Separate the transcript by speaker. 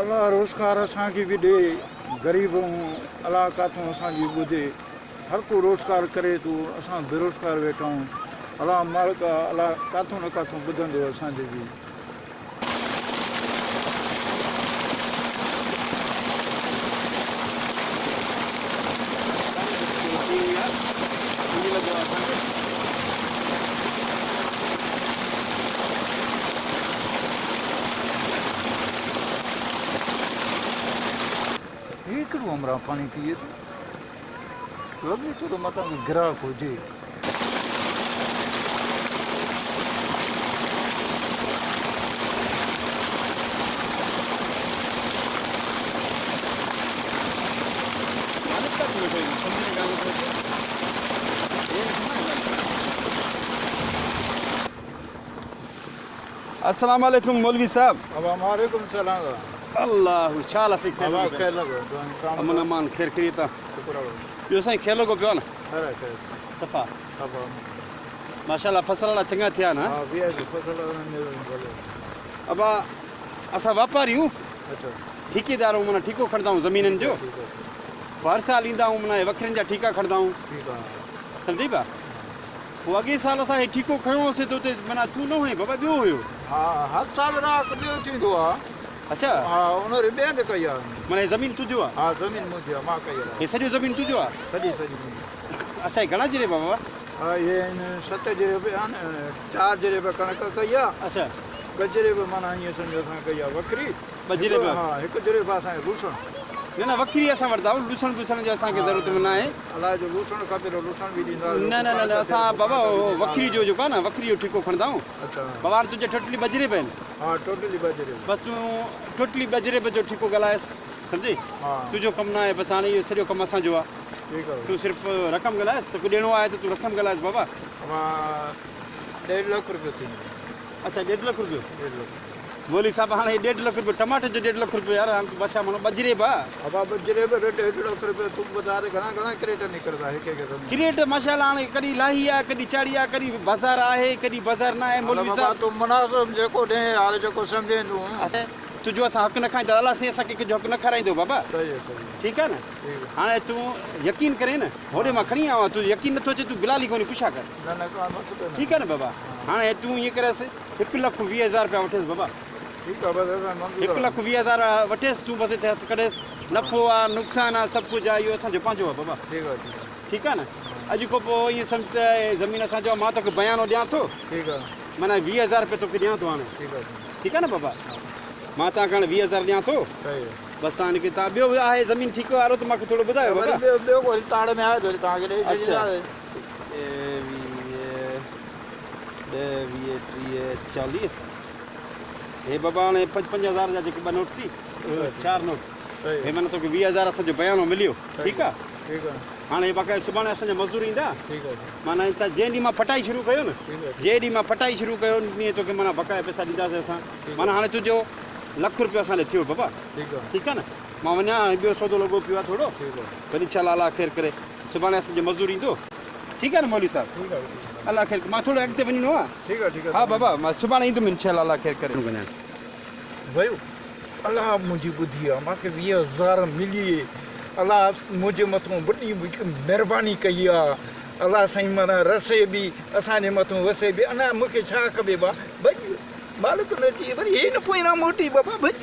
Speaker 1: الله روزگار اسان کي به ڏي غريب آهيون الله ڪاٿون اسان جي ٻڌي هر ڪو روزگار ڪري ٿو اسان بيروزگار ويٺا آهيون الله مالڪ آ الله ڪاٿون نه ڪاٿون ٻڌندو اسان جي به. هي ڪهڙو همراهه پاڻي پيئي ٿو. لڳي ٿو ته متان ڪو گراهڪ هجي.
Speaker 2: السلام عليڪم مولوي صاحب.
Speaker 1: وعليڪم السلام.
Speaker 2: الله ڇا حال آ سائين
Speaker 1: خير خير لڳو
Speaker 2: امن امان خير خيريت آ
Speaker 1: شڪر آ
Speaker 2: ٻيو سائين خير لڳو پيو آ نه
Speaker 1: خير آ خير
Speaker 2: صفا
Speaker 1: صفا
Speaker 2: ماشاءالله فصل الا چڱا ٿيا نه
Speaker 1: ها وي آء پي فصل ڀلو
Speaker 2: ابا اسان واپاري آهيون
Speaker 1: اچھا
Speaker 2: ٺيڪيدار آهيون معنيٰ ٺيڪو کڻندا آهيون زمينن جو هر سال ايندا آهيون معنيٰ وکرين جا ٺيڪا کڻندا آهيون
Speaker 1: ٺيڪ آ
Speaker 2: سمجهي پيا پوء اڳئين سال اسان هي ٺيڪو کنيو هوسين ته اتي معنيٰ تون نه هئين بابا ٻيو هيو.
Speaker 1: ها هر سال راڪ ٻيو ٿيندو آ.
Speaker 2: اڇا.
Speaker 1: ها ان ري ٻين تي ڪئي آ.
Speaker 2: معنيٰ هي زمين تنهنجو آ.
Speaker 1: ها زمين منهنجي آ مان ڪئي آ.
Speaker 2: هي سڄو زمين تنهنجو آ.
Speaker 1: سڄي سڄي منهنجي.
Speaker 2: اڇا هي گهڻا جريب آ بابا؟
Speaker 1: ها هي آهن ست جريب آهن چار جريب ڪڻڪ ڪئي آ.
Speaker 2: اڇا.
Speaker 1: ٻه جريب معنيٰ ائين سمجهه اسان ڪئي آ وکري.
Speaker 2: ٻه جريب.
Speaker 1: ها هڪ جريب اسان کي لوسڻ.
Speaker 2: نه نه وکري اسان وٺندا آهيون لوسڻ بوسڻ جي اسان کي ضرورت نه آهي.
Speaker 1: الاء جو لوسڻ کپي ته لوسڻ به ڏيندا آهيو.
Speaker 2: نه نه نه اسان بابا وکري جو جيڪو آهي نه وکري جو ٺيڪو کڻندا آهيون.
Speaker 1: اڇا.
Speaker 2: بابا هاڻي تنهنجا ٽوٽلي ٻه جريب آهن.
Speaker 1: ها ٽوٽلي ٻه جريب.
Speaker 2: بس تون ٽوٽلي ٻه جريب جو ٺيڪو ڳالهائيس سمجهي.
Speaker 1: ها.
Speaker 2: تنهنجو ڪم نه آهي بس هاڻي اهو سڄو ڪم اسان جو آهي.
Speaker 1: ٺيڪ آهي.
Speaker 2: تون صرف رقم ڳالهائيس توکي ڏيڻو آهي ته تون رقم ڳالهائيس بابا.
Speaker 1: بابا ڏيڍ لک روپيو ٿيندو.
Speaker 2: اڇا ڏيڍ لک روپيو.
Speaker 1: ڏيڍ لک.
Speaker 2: مولوي صاحب هاڻي هي ڏيڍ لک روپيو ٽماٽي جو ڏيڍ لک روپيو يار هاڻي تون بادشاهه ماڻهو ٻه جريب آ.
Speaker 1: ابا ٻه جريب جو ڏيڍ لک روپيو تون ٻڌاء ته گهڻا گهڻا ڪريٽ نڪرندا هڪ هڪ زمين.
Speaker 2: ڪريٽ ماشاء الله هاڻي ڪڏهن لاهي آ ڪڏهن چاڙهي آ ڪڏهن بازار آهي ڪڏهن بازار نه آهي مولوي
Speaker 1: بابا
Speaker 2: صاحب.
Speaker 1: تون مناسب جيڪو ڏين هاڻي جيڪو سمجهين تون.
Speaker 2: تنهنجو اسان حق نه کائيندا الله سائين اسان کي ڪنهن جو حق نه کارائيندو بابا.
Speaker 1: صحيح آ صحيح.
Speaker 2: ٺيڪ آ نه هاڻي تون يقين ڪرين نه هوڏي مان کڻي آيو آهيان تون يقين نٿو اچي تون بلال ئي کان وڃي پڇا ڪر.
Speaker 1: نه نه ڪا مسئلو نه.
Speaker 2: ٺيڪ آ نه بابا هاڻي تون ائين ڪريس 1,20,000 رپيا وٺيس بابا.
Speaker 1: ٺيڪ آ بس اسان منظور
Speaker 2: 1 لک 20 هزار وٺيس تون بس هتي هٿ ڪڍيس نفعو آ نقصان آ سڀ ڪجهه آ اهو اسان جو پنهنجو آ بابا.
Speaker 1: ٺيڪ آ ٺيڪ آ.
Speaker 2: ٺيڪ آ نه اڄ کان پوء ائين سمجهه ته زمين اسان جو آ مان توکي بيانو ڏيان ٿو.
Speaker 1: ٺيڪ آ.
Speaker 2: معنيٰ 20 هزار رپيا توکي ڏيان ٿو هاڻي.
Speaker 1: ٺيڪ آ
Speaker 2: ٺيڪ آ نه بابا مان توهان کي هاڻي 20 هزار ڏيان ٿو.
Speaker 1: صحيح آ.
Speaker 2: بس توهان کي توهان ٻيو به آهي زمين ٺيڪو وارو ته مونکي ٿورو ٻڌايو بابا.
Speaker 1: وري ٻيو ٻيو ڪو تاڙ ۾ آهي ته وري توهان کي ڏئي ڇڏينداسين.
Speaker 2: 20 ڏهه 20 30 40 هي بابا هاڻي پنج پنج هزار جا جيڪي ٻه نوٽ ٿي چار نوٽ هي معنيٰ توکي 20 هزار اسان جو بيانو مليو ٺيڪ آ هاڻي باقاعده سڀاڻي اسان جا مزدور ايندا معنيٰ جنهن ڏينهن مان ڦٽائي شروع ڪيو نه جنهن ڏينهن مان ڦٽائي شروع ڪيو ان ڏينهن توکي معنيٰ بقايا پئسا ڏينداسين اسان معنيٰ هاڻي تنهنجو لک روپيو اسان ڏي ٿيو بابا ٺيڪ آ نه مان وڃان هاڻي ٻيو سودو لڳو پيو آ ٿورو وري انشاء الله الله خير ڪري سڀاڻي اسان جو مزدور ايندو ٺيڪ آ نه مولوي صاحب الله خير مان ٿورو اڳتي وڃڻو آ ها بابا مان سڀاڻي ايندم انشاء الله الله خير ڪري.
Speaker 1: ويو الله منهنجي ٻڌي آ مان کي 20 هزار ملي الله منهنجي مٿون وڏي مهرباني ڪئي آ الله سائين معنيٰ رسي به اسان جي مٿون وسي به اڃا مون کي ڇا کپي با ڀڄ مالڪ نه چئي وري هي نه پوئنا موٽي بابا ڀڄ.